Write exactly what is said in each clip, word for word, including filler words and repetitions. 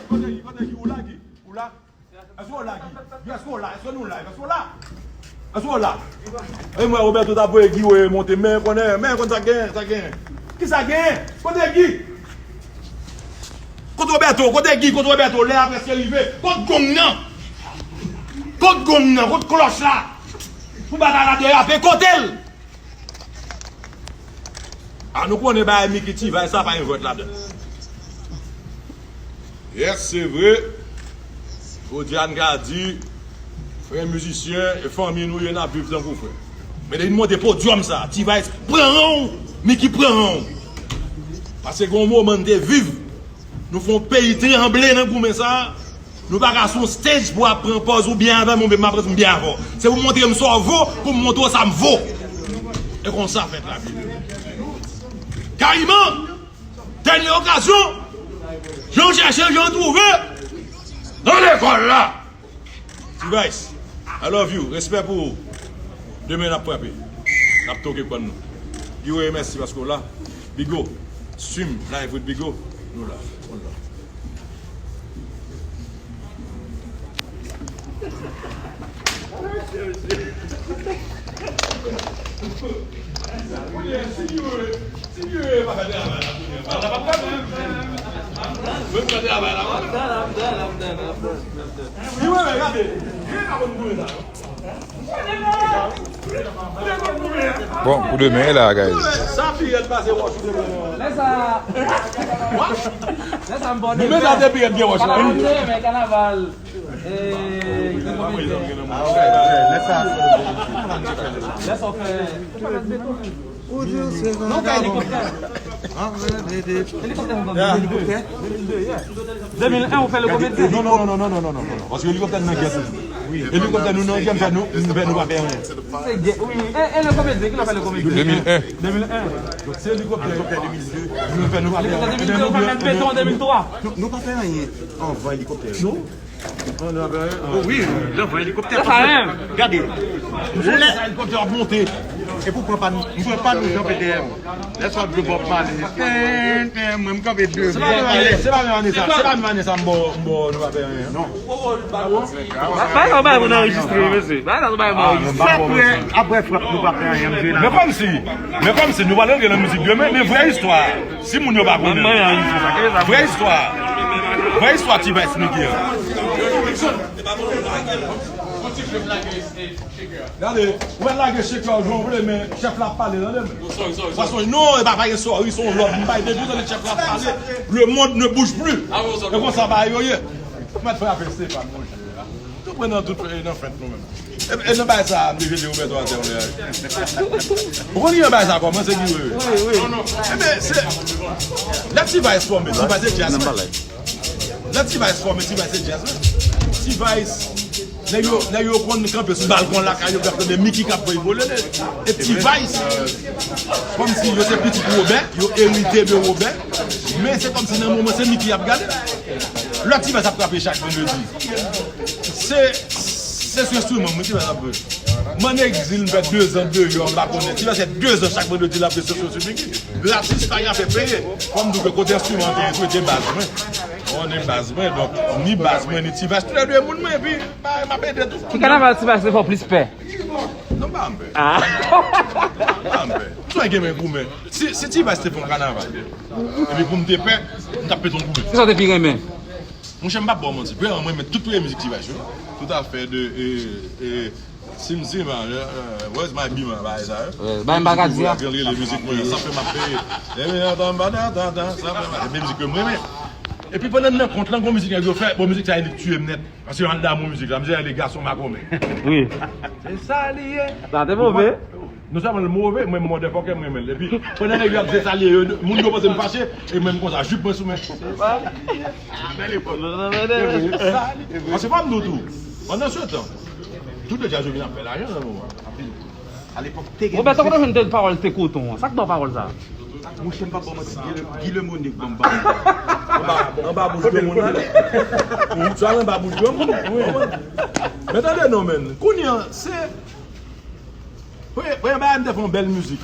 Kote Guy? Kote Guy? Ou la, Guy? Ou la? Èske w la, Guy? Guy, èske w la? Èske nou live? Èske w la? Èske w la? E mwen, Roberto t ap voye Guy, wè, monte, men konnen, men konn sa gen, sa gen. Ki sa gen? Kote Guy? Kote Roberto? Kote Guy? Kote Roberto? Lè a prèske rive. Kot gong nan? Kot gong nan? Kot klòch la? Pou batay la derape, kote l? A, nou konnen bagay Mickey T-Vice sa pa gen vòt ladan. Yes, se vre. Jodi a n ka di, frè mizisyen, e fanmi nou ye, n ap viv tankou frè. Men depi n monte podyòm sa, T-Vice pran ran w, Mickey pran ran w. Paske gen yon moman n te viv, nou fè yon peyi tranble nan goumen sa. Nou pa ka sou yon stage pou ap pran pòz ou byen avè m, oubyen m ap pran m byen avè w. Se pou montre m sa w vo, pou m montre w sa m vo. E konsa fèt lavi. Kayiman, dènye okazyon, jan w chèche, jan w twouve, nan lekòl la. T-Vice, I love you, respè pou ou. Demen n ap frape. N ap toke kòn nou. Guy Wewe, mèsi paske w la. Bigo, swim, live with Bigo. Nou la, nou la. Bon, kou de men la, guys. Sa pi rèd pase wòch ou te pran. Lè sa, lè sa m bò de men sa te pi rèd gen wòch la. Kanaval, men kanaval. Eh, ki konbyen? Lè sa, lè sa w fè. Nou fè elikoptè. Elikoptè, nou fè elikoptè. De mil en, ou fè le komedyen. Non, non, non. Paske elikoptè nou nan gè toujou. Elikoptè nou nan gè, fè nou, fè nou pa fè anyen. Se gè, wi. E, e le komedyen, ki lè w fè le komedyen? De mil en. De mil en. Donk se elikoptè. Elikoptè de mil de. Nou fè nou pa fè anyen. Elikoptè de mil de, ou pa mèt beton an de mil twa. Nou, nou pa fè anyen anvan elikoptè. Non. Wi, devan elikoptè. Gade, lè sa elikoptè ap monte, epi w pran pa nou, m pran pa nou jan P T M. Lè sa ap jwe Bob Marley, ten, ten, mwen m kanpe devan. Se pa menm ane sa, se pa menm ane sa m bò, m bò, nou pa fè anyen. Non. Bay, bay, bay, moun anrejistre, mesye. Bay, bay, bay, moun anrejistre. Apre, apre frap, nou pa fè anyen, m jwe la. Men kòmsi, men kòmsi nou pral rantre nan mizik demen, men vrè istwa. Si moun yo pa konnen. Vrè istwa. Vrè istwa T-Vice Mickey an. Gade, ou mèt lage chèk la jan w vle, men chèf la ap pale, tande m. Fason, non, e pa, pa gen sòri, se yon lòd m bay. Depi w tande chèf la ap pale, le monde ne bouge plus. E konsa bagay yo ye. Ou mèt frape Stéphane, monchè. Nou pran nan tout, e, nan fent nou menm. E, e nan bagay sa a, m te jete Roberto atè yon lè. Ou konn kijan bagay sa a kòmanse, Guy Wewe? Wi, wi. Enben, se, lè T-Vice fòme, T-Vice se djaz, wi. Lè T-Vice fòme, T-Vice se djaz, wi. T-Vice, nèg yo, nèg yo konn kanpe sou balkon lakay yo, y ap tande Mickey k ap voye vole. E T-Vice, kòmsi yo se pitit Wobè, yo erite de Wobè, men se kòmsi nan moman se Mickey y ap gade. Lè T-Vice ap frape chak vandredi. Se, se sou enstriman m wi T-Vice ap jwe. M ann egzil, m fè dezan deyò, m pa konnen. T-Vice fè dezan chak vandredi l ap jwe sou, sou, sou Mickey. Gratis, pa gen afè peye. Fò m di w ke kote enstriman an te ye tou, e te baz mwen. Ou konnen baz mwen, donk, ni baz mwen, ni T-Vice, toulède moun mwen, epi, ba, m ap ede tou. Ki kanaval T-Vice te fè w plis pè? Non, m pa janm pè. Ah. M pa janm pè. M sonje gen men goumen. Si, si T-Vice te fè yon kanaval, epi pou m te pè, m t ap pete yon goumen. Kisa w te pi renmen? Monchè, m p ap ba w manti. Premyèman, mwen renmen tout premye mizik T-Vice yo. Tout afè de, e, e, Sim Sim, a, e, e, Where's My Beamer, bagay sa yo. Wi, bagay m pa ka di a. Mizik mwen, sa fè m ap peye. E, e, atan, ba, da, da, da, sa fè m ap, e, mizik ke m renmen. Epi pandan m nan kont lan, gon mizik nèg yo fè, bon, mizik sa, li tiye m nèt. Paske an damou mizik la, m di, "Lè gason makomè." Wi. Se sa li ye. Sa te move. Non sèlman l move, mwen motherfucker m renmen l. Epi, pandan nèg yo ap di se sa li ye, yo, moun yo panse m fache, e mwen m konsa, jip mwen sou men. Se pa li ye. Bèl epòk. Se sa li ye. Paske fò m di w tou, pandan se tan, tout le djaz yo vin ap fè lajan nan moman. Anpil. Alepòk te gen. Roberto, kote w jwenn tèl pawòl te koton an? Sa k ba w pawòl sa a? Monchè, m p ap ba w manti, Guy Le, Guy Le Monique ban m ba. Anba, anba bouch granmoun la. Ou sa anba bouch granmoun. Wi. Men tande non, men. Kounye a, se, premye, premye bagay, m te fè yon bèl mizik.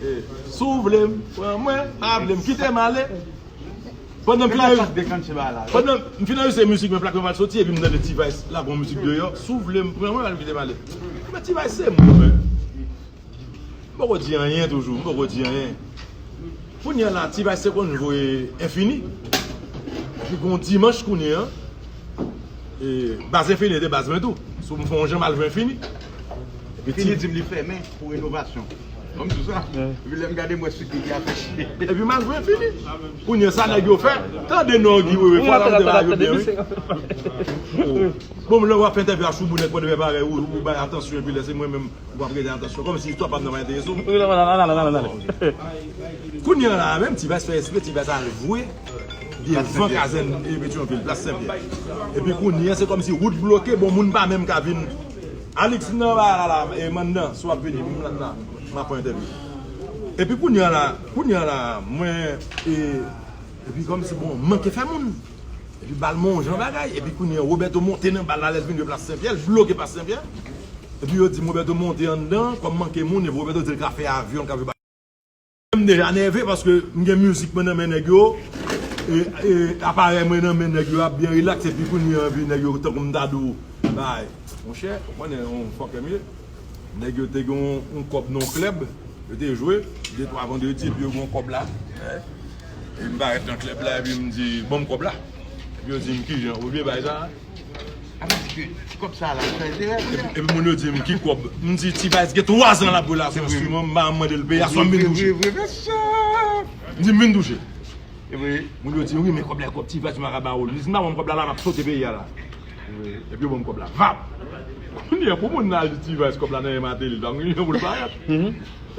Si w vle m, pran mwen, pa vle m, kite m ale. Pandan m fin anrejistre, pandan m fin anrejistre mizik mwen, plak mwen pral soti, epi m tande T-Vice lage yon mizik deyò. Si w vle m, pran mwen, pa vle m, kite m ale. Men T-Vice se moun, men. M poko di anyen toujou, m poko di anyen. Kounye a la, T-Vice te konn voye Enfini. Epi gon dimanch kounye a, e, baz Enfini te baz mwen tou. Si m fè yon jan, m al jwenn Enfini. Epi Enfini di m li fèmen pou renovasyon. Kòm tou sa. Epi lè m gade, m wè sou ki ki afeche. Epi m al jwenn Enfini. Kounye a sa nèg yo fè. Tande non, Guy Wewe, fwa la m te ba yo byen, wi. Bon, lè w ap fè entèvyou a Choubou, nèg pwòt de bagay, ou, ou bay atansyon, epi lè se mwen menm, ou ap rete atansyon. Kòmsi istwa pa m nan pa enterese w. Wi, nan, nan, nan, nan, nan, nan. Kounye a la, menm T-Vice fè espre, T-Vice al voye devan kazèn, e, Petyonvil, plas Senpyè. Epi kounye a, se kòmsi wout bloke, bon, moun pa menm ka vin. Alix nan ba la, la, e, Mandan, si w ap vini, m la, la, m ap pran entèvyou. Epi kounye a la, kounye a la, mwen, e, epi kòmsi, bon, manke fè moun. Epi bal mwen yon jan bagay. Epi kounye a, Roberto monte nan bal la, lè l vin de plas Senpyè, l bloke plas Senpyè. Epi yo di m Roberto monte anndan, kòm manke moun, epi Roberto di l ka fè avyon, l ka fè bagay. M deja nève paske m gen mizik mwen nan men nèg yo. E, e aparèy mwen nan men nèg yo ap byen rilaks, epi kounye a, epi nèg yo tankou m ta di w, bay, monchè, ou konnen yon fòkè m ye. Nèg yo te gen yon, yon kòb nan yon klèb, yo te jwe, de twa vandredi, epi yo gen yon kòb la. E m parèt nan klèb la, epi m di, ban m kòb la. Epi yo di m, kijan, ou vle bay sa? A vle di ke ti kòb sa la, sa enterè, epi, epi moun yo di m, ki kòb? M di, T-Vice gen twa zan l ap relasyon enstriman, m pa mande l peye, aswè m vin touche. M di, m vin touche. Moun yo di, wi, men kòb la e kòb T-Vice, m pa ka ba ou l. Li di, m pa ban m kòb la, la, m ap sote peyi a la. Epi yo ban m kòb la. Vap! Kounye a, pou moun nan al di T-Vice, kòb la nan men Martelly, l pa gen pou l parèt.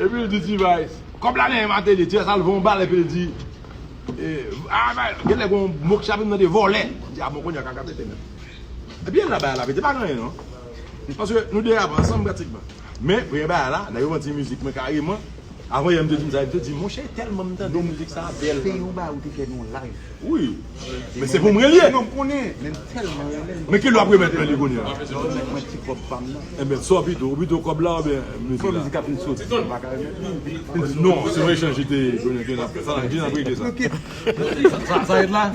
Epi l di T-Vice, kòb la nan men Martelly, T-Vice al voye yon bal, epi l di, e, a, men, genlè gen yon mo k chape m tande, vòlè. M di, a bon, kounye a, kaka pete nèt. Epi yè la, bagay la pete, pa gen anyen, non. Paske nou de ap ansanm, pratikman. Men, premye bagay la, nèg yo pran ti mizik mwen kareman. Avan yè m te di m sa, m te di, monchè, tèlman m tande mizik sa a bèl. Se yon bagay ou te fè nan yon live. Wi. Men se pou mwen l ye. Non, m konnen, men m tèlman renmen l. Men ki lè w ap remèt mwen li kounye a? Remèt mwen ti kòb pa m nan. Enben, sa w pito, ou pito kòb la oubyen mizik la? Bon, mizik la fin soti, m pa ka remèt li. Non, se yon echanj ki te konnen ke n ap fè. Sa la, vin ap regle sa. Sa, sa, sa ret la?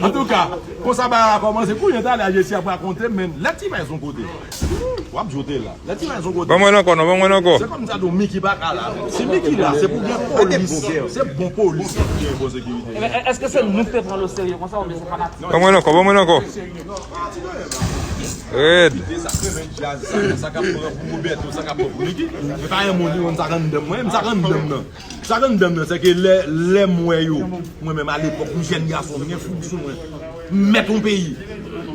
Antouka, konsa bagay la kòmanse. Kounye a talè a, Jesi ap rakonte, men lè T-Vice yon kote. W ap di w te la. Lè T-Vice yon kote. Ban mwen ankò, non, ban mwen ankò. Se kòm sa tou Mickey pa ka la. Si Mickey la, se pou gen polis. Se bon polis ki pou gen bon sekirite. Ebyen, èske se nou ki te pran l oserye konsa oubyen se fanatik? Ban mwen ankò, ban mwen ankò. Rèd. Sa k renmen djaz, sa, sa k ap pran pou Roberto, sa k ap pran pou Mickey. Men pa yon moun ki konn sa k anndan m, mwen, m sa k anndan m nan. Sa k anndan m nan, se ke lè, lè m wè yo, mwen menm alepòk, m jèn gason, m gen foug sou mwen. M mèt yon peyi.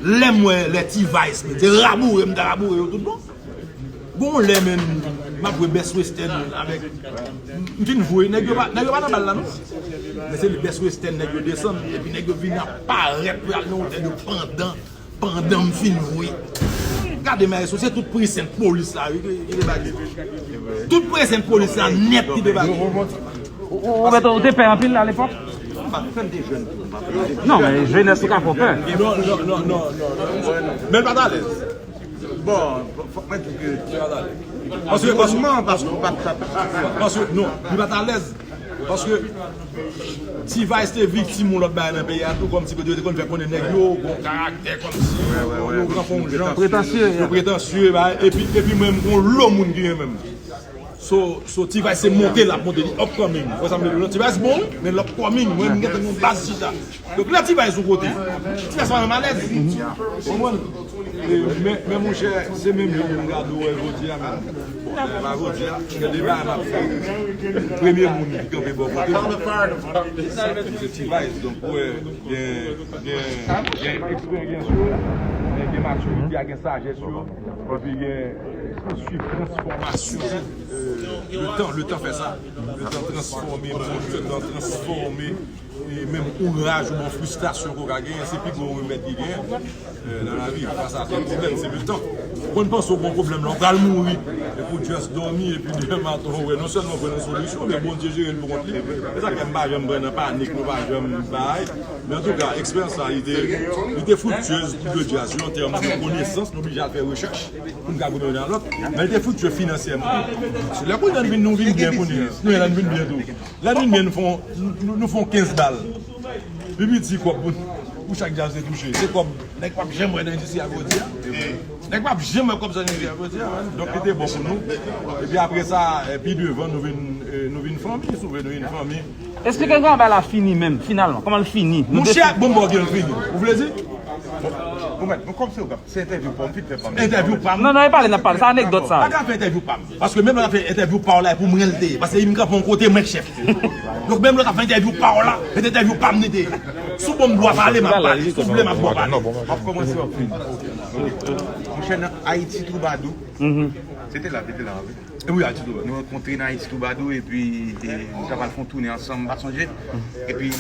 Lè m wè lè T-Vice, men se raboure, m ta raboure yo tout bon. Gon lè, men, m ap jwe Best Western avèk, m fin jwe, nèg yo pa, nèg yo pa nan bal la, non. Men se Best Western, nèg yo desann, epi nèg yo vin ap parèt pou y al nan otèl yo pandan. Pandan m fin jwe. Gade maestro, se tout present polis la, wi, ki, ki debake. Tout present polis la nèt ki debake. Ou, ou, ou, ou te pè anpil alepòk? Non, men jenès ou ka fè w pè. Non, non, non, non, non. Men l pa t alèz. Bon, fòk mwen di ke. Paske, paske, paske, paske, non, li pa t alèz. Paske T-Vice te viktim yon lòt bagay nan peyi a tou, kòmsi kote yo te konn fè konnen nèg yo gon karaktè, kòmsi yo, yo pran fè yon jan. Pretansye, yo pretansye, bagay. Epi, epi menm gon lo moun ki gen menm. So, so T-Vice se monte l ap monte, li upcoming. Wè sa m vle di w lan? T-Vice bon, wi, men l upcoming. Mwen, m gentan gon baz chita. Donk, lè T-Vice yon kote, T-Vice pa nan malèz. Konprann? E, men, men monchè, se menm jan pou m gade w wè jodi a, men. Bon, e pa jodi a, gen de bagay m ap fè. Premye moun ki kanpe bò kote m, se T-Vice. Donk, ou wè, gen, gen, gen eksperyans yo, gen, gen matirite a, gen sajès yo, epi gen swiv transfòmasyon, e, le tan, le tan fè sa. Le tan transfòme moun, le tan transfòme E menm ouraj oubyen fristrasyon ke w ka genyen, se pi gwo remèd ki genyen, e, nan lavi. Fas a tout pwoblèm, se letan. Ou konn panse w gen yon pwoblèm la, ou pral mouri. Epi w just dòmi, epi demen maten w wè, non sèlman w pran yon solisyon, men Bondye jere l pou kont li. Se sa k fè m pa janm pran nan panik, nou pa janm bay. Men antouka, eksperyans sa, li te, li te friktyez pou de djaz yo, an tèm de konesans, nou oblije al fè rechèch pou n ka goumen youn a lòt. Men li te friktyez finansyèman. Se lè kounye a nou vin, nou vin byen kounye a. Nou, lè nou vin byen tou. Lè nou vin byen, nou fè yon, nou, nou, nou fè yon kenz bal. Pi piti kòb pou, pou chak djaz te touche. Se kòb nèg p ap janm wè nan endistri a jodi a. Nèg p ap janm wè kòb sa nan endistri a jodi a, man. Donk, li te bon pou nou. Epi apre sa, eh, pi devan, nou vin, eh, nou vin fanmi, si w vle, nou vin fanmi. Esplike n kòman bagay la fini menm, finalman. Kòman l fini? Monchè, bon, bon, gen l fini. Ou vle di? Bon, bon, men, kòm se ou k ap, se entèvyou pa w, m fin fè pa m. Entèvyou pa m. Non, non, e pale, n ap pale. Se anekdòt sa. Pa ka fè entèvyou pa m. Paske menm lè w ap fè entèvyou pa w la, e pou mwen l te ye. Paske m kanpe yon kote, mwen k chèf. Donk menm lè w ap fè entèvyou pa w la, se entèvyou pa m li te ye. Si w ban m dwa pale, m ap pale. Si w vle, m ap ba w pale. M ap kòmanse, w ap fini. Monchè, nan Ayiti Twoubadou. Se te la, se te la, wi. Wi, Ayiti Twoubadou. Nou rankontre nan Ayiti Twoubadou, epi, e, nou t ap al fè yon toune ansanm, m pa sonje. Epi,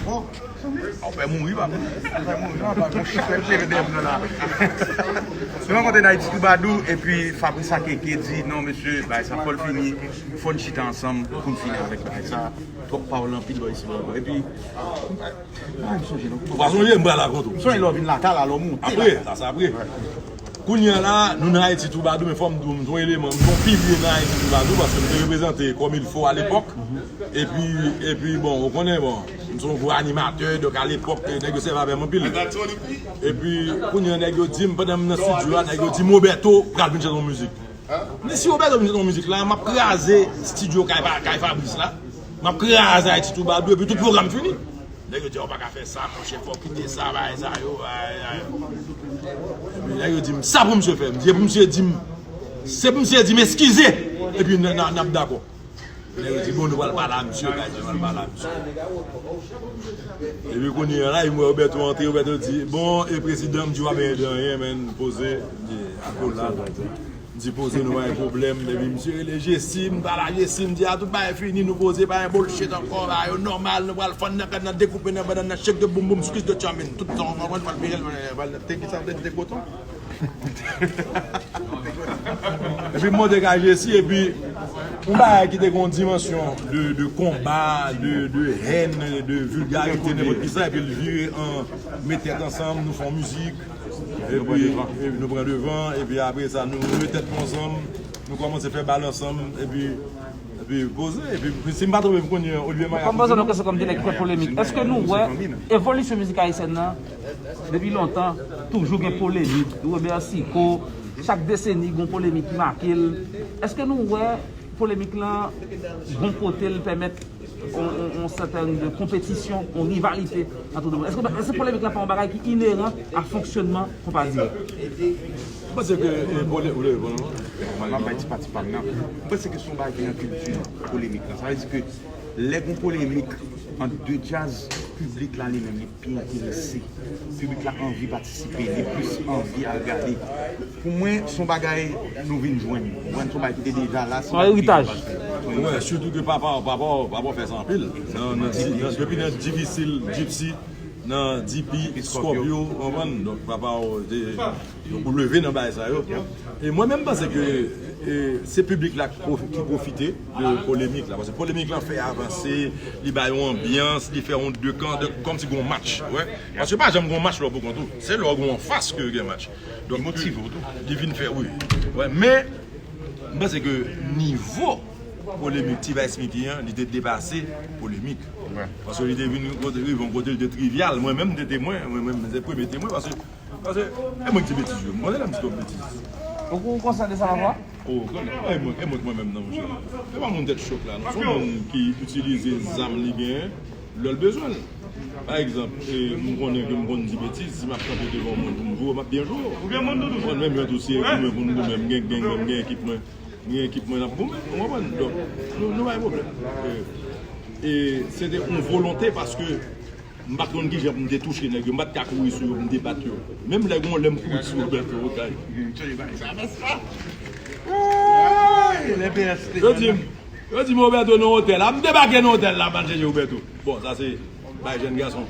oh, a, w fè mouri, papa. W fè mouri, papa. Gon chak lè m sere dèyè m nan la. Nou rankontre nan Ayiti Twoubadou, epi Fabrice Akeke di, "Non, mesye, bagay sa fò l fini, fò n chita ansanm pou n fini avèk bagay sa. Twòp pawòl anpil bò isi, bò la." Epi, ah, m sonje, non. Ou pa sonje, m pral rakonte w. M sonje lè w vin lakay la, lè w monte la. Apre, sa, sa apre. Kounye a la, nou nan Ayiti Twoubadou, men fò m di w, m se yon eleman, m se yon pilye nan Ayiti Twoubadou, paske m te reprezante kòm il fo alepòk. Epi, epi, bon, ou konnen, bon, m se yon gwo animatè, donk alepòk, nèg yo sèvi avè m anpil. Epi, kounye a, nèg yo di m, pandan m nan estidyo a, nèg yo di m, "Roberto pral vin chante yon mizik." M di, "Si Roberto vin chante yon mizik la, m ap kraze estidyo kay, kay Fabrice la, m ap kraze Ayiti Twoubadou, epi tout pwogram fini." Nèg yo di, "Ou pa ka fè sa, monchè, fò w kite sa, bagay sa yo, bagay sa yo." Epi nèg yo di m, "Sa pou misye fè?" M di, "E pou misye di m, se pou misye di m eskize, epi n, n, n ap dakò." Nèg yo di, "Bon, nou pral pale a misye, guys, nou pral pale a misye." Epi kounye a la, m wè Roberto antre, Roberto di, "Bon, e prezidan," m di, "W ap byen de anyen, men poze." M di, "Akola." M di, "Poze, nou pa gen pwoblèm." Epi misye rele Jesi, m pale a Jesi, m di, "A, tout bagay fini, nou poze, pa gen bullshit ankò, bagay yo nòmal, nou pral fann nan kad nan, dekoupe nan bannann nan, shake the boom boom, squeeze the chomin." Tout tan, w konprann, pral peye l, pral te ki sa, te, te koton. Epi m monte kay Jesi, epi yon bagay ki te gen yon dimansyon de, de konba, de, de hèn, de vilgarite, nenpòt ki sa, epi l vire an met tèt ansanm, nou fè yon mizik, epi, epi nou pran devan, epi apre sa, nou met tèt nou ansanm, nou kòmanse fè bal ansanm, epi Epi poze, epi si m pa twonpe m konnen Olivier Maria. Kòm poze nou kesyon kòm de nèg ki fè polemik, èske nou wè evolisyon mizik ayisyèn nan depi lontan toujou gen polemik? Robert Sicot, chak deseni gen yon polemik ki make l. Èske nou wè polemik lan bon kote l pèmèt yon, yon, yon sètèn de konpetisyon, yon rivalite ant de moun? Èske, èske polemik lan pa yon bagay ki ineran a fonksyònman konpa Dirèk? M panse ke, e, pole-, w vle reponn non? M ap bay ti pati pa m nan. M panse ke se yon bagay ki nan kilti nou, polemik lan. Sa vle di ke lè gen polemik ant de djaz, piblik la li menm, li pi enterese. Piblik la anvi patisipe, li plis anvi al gade. Pou mwen, se yon bagay nou vin jwenn. Ou konprann, se yon bagay ki te deja la, se yon eritaj. Wi, sitou ke papa, papa, papa fè sa anpil. Nan, nan, nan, depi nan Difisil, Gypsy, nan D P, Scorpio, w konprann? Donk, papa w te, donk, ou leve nan bagay sa yo. E mwen menm, m panse ke, e, se piblik la ki pwof-, ki pwofite de polemik la. Paske polemik la fè avanse, li bay yon anbyans, li fè yon de kan, de, kòmsi gen yon match. Wè. Paske pa janm gen yon match lè w pou kont ou. Se lè w gen yon anfas ke gen match. Donk, li motive w tou. Li vin fè, wi. Wè, men, m panse ke nivo polemik T-Vice Mickey an, li te depase polemik. Paske li te vin kote, rive yon kote, li te trivyal. Mwen menm, m te temwen. Mwen menm, se premye temwen. Paske, paske, e mwen ki di betiz yo. M konnen lè m di twòp betiz. Ou, ou konsyan de sa, papa? O, konnen. E mwen, e mwen k mwen menm, non, monchè. Se pa moun tèt chòk la, non. Se yon moun ki itilize zam li genyen lè l bezwen l. Pa egzanp, e, m konnen ke m konn di betiz, si m ap kanpe devan yon moun pou m joure, m ap byen joure. Ou konprann? Menm jan tou, si e goumen pou n goumen, m gen, gen, gen, gen ekip mwen. M gen ekip mwen n ap goumen, ou konprann? Donk, nou, nou pa gen pwoblèm. E, e se te yon volonte paske m pa t konn kijan pou m te touche nèg yo, m pa t ka kouri sou yo pou m te bat yo. Menm lè gen yon lè m kouri sou Roberto Rocaille. Yo di m, yo di m Roberto nan otèl la, m debake nan otèl la, m al chèche Roberto. Bon, sa se bay jèn gason.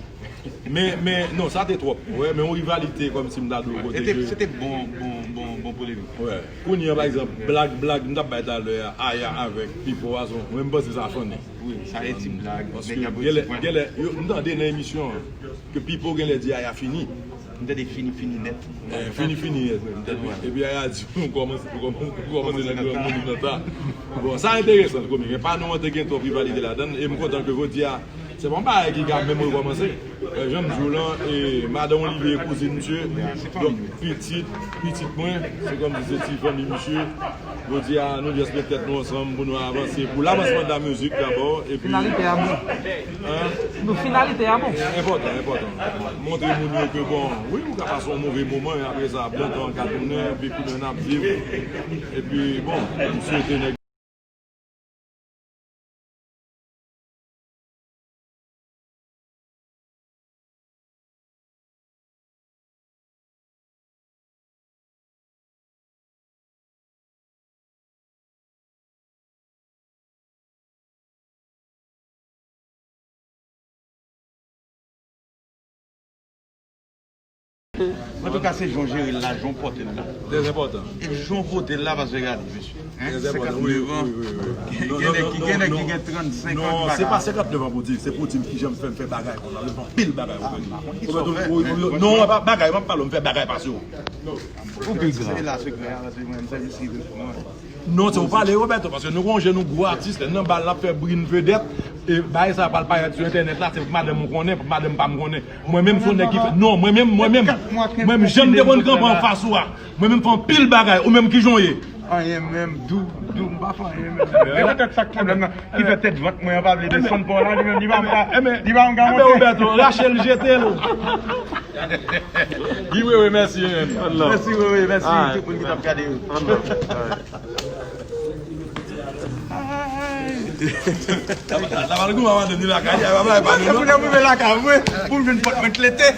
Men, men, non, sa te twòp. Wè, men yon rivalite kòmsi m ta di w kote ke. Se te bon, bon, bon, bon polemik. Wè. Kounye a, pa egzanp, blag, blag, m t ap bay talè a, Aya avèk Pipo a, se yon, mwen, m panse sa funny. Wi, sa e ti blag. Paske genlè, genlè, yo, m tande nan emisyon an, ke Pipo genlè di Aya fini. M tande fini, fini nèt. Eh, fini, fini nèt, wi. Epi Aya di, nou kòmanse, nou kòmanse, nou kòmanse nan granmoun nan ta. Bon, sa enteresan, komik. Men pa nou an te gen twòp rivalite ladan l, e m kontan ke jodi a, se pa yon bagay ki ka menm rekòmanse. Eh, jan m di w lan, e madanm Olivier e kouzin misye, donk pitit, pitit mwen, se kòmsi se ti fanmi misye. Jodi a, nou just met tèt nou ansanm pou nou avanse, pou lavansman de la mizik dabò, epi. Finalite a bon. Hein? Nou finalite a bon. Enpòtan, enpòtan. Montre moun yo ke, bon, wi, ou ka pase yon move moman, e apre sa, bon tan ka tounen, epi kounye a n ap viv. Epi, bon, m swete nèg Antouka, se jan w jere l la, jan w pote l la. Trè enpòtan. E jan w pote l la, paske gade, mesye. Hein? Trè enpòtan, wi, wi, wi, wi. Gen nèg ki, gen nèg ki gen trannsenk an ki pa ka. Non, se pa senkantnèf an pou di, se pou di m kijan m fè, m fè bagay konsa, m fè anpil bagay. Ah, m pa konn ki sa w fè. Non, bagay, m ap pale, m fè bagay pase w. Ou pi gra. Se la sekrè a, paske mwen, m sèvi si mwen. Non, se ou pale, Roberto, paske nou gon je nou gwo atis, lè nan bal l ap fè bri n vedèt, e bagay sa pral parèt sou entènèt la, se madanm ou konnen, madanm pa m konnen. Mwen menm se yon nèg ki fè, non, mwen menm, mwen menm, mwen menm, jan m te konn kanpe anfas ou a, mwen menm fè anpil bagay, ou menm kijan w ye? Anyen menm, dou, dou, m pa fè anyen menm. E poutèt sa k pwoblèm nan, ki fè tèt vant mwen an pa vle desann pò la, li menm, li pa m ka, li pa m ka monte. Roberto, rache l, jete l. Guy Wewe, mèsi, man. Mèsi, Wewe, mèsi tout moun ki t ap gade yo. Sa pa l goumen, madanm, ni lakay, sa pa bay pa nou, non. Kounye a m rive lakay mwen, pou m jwenn pòt mwen klete.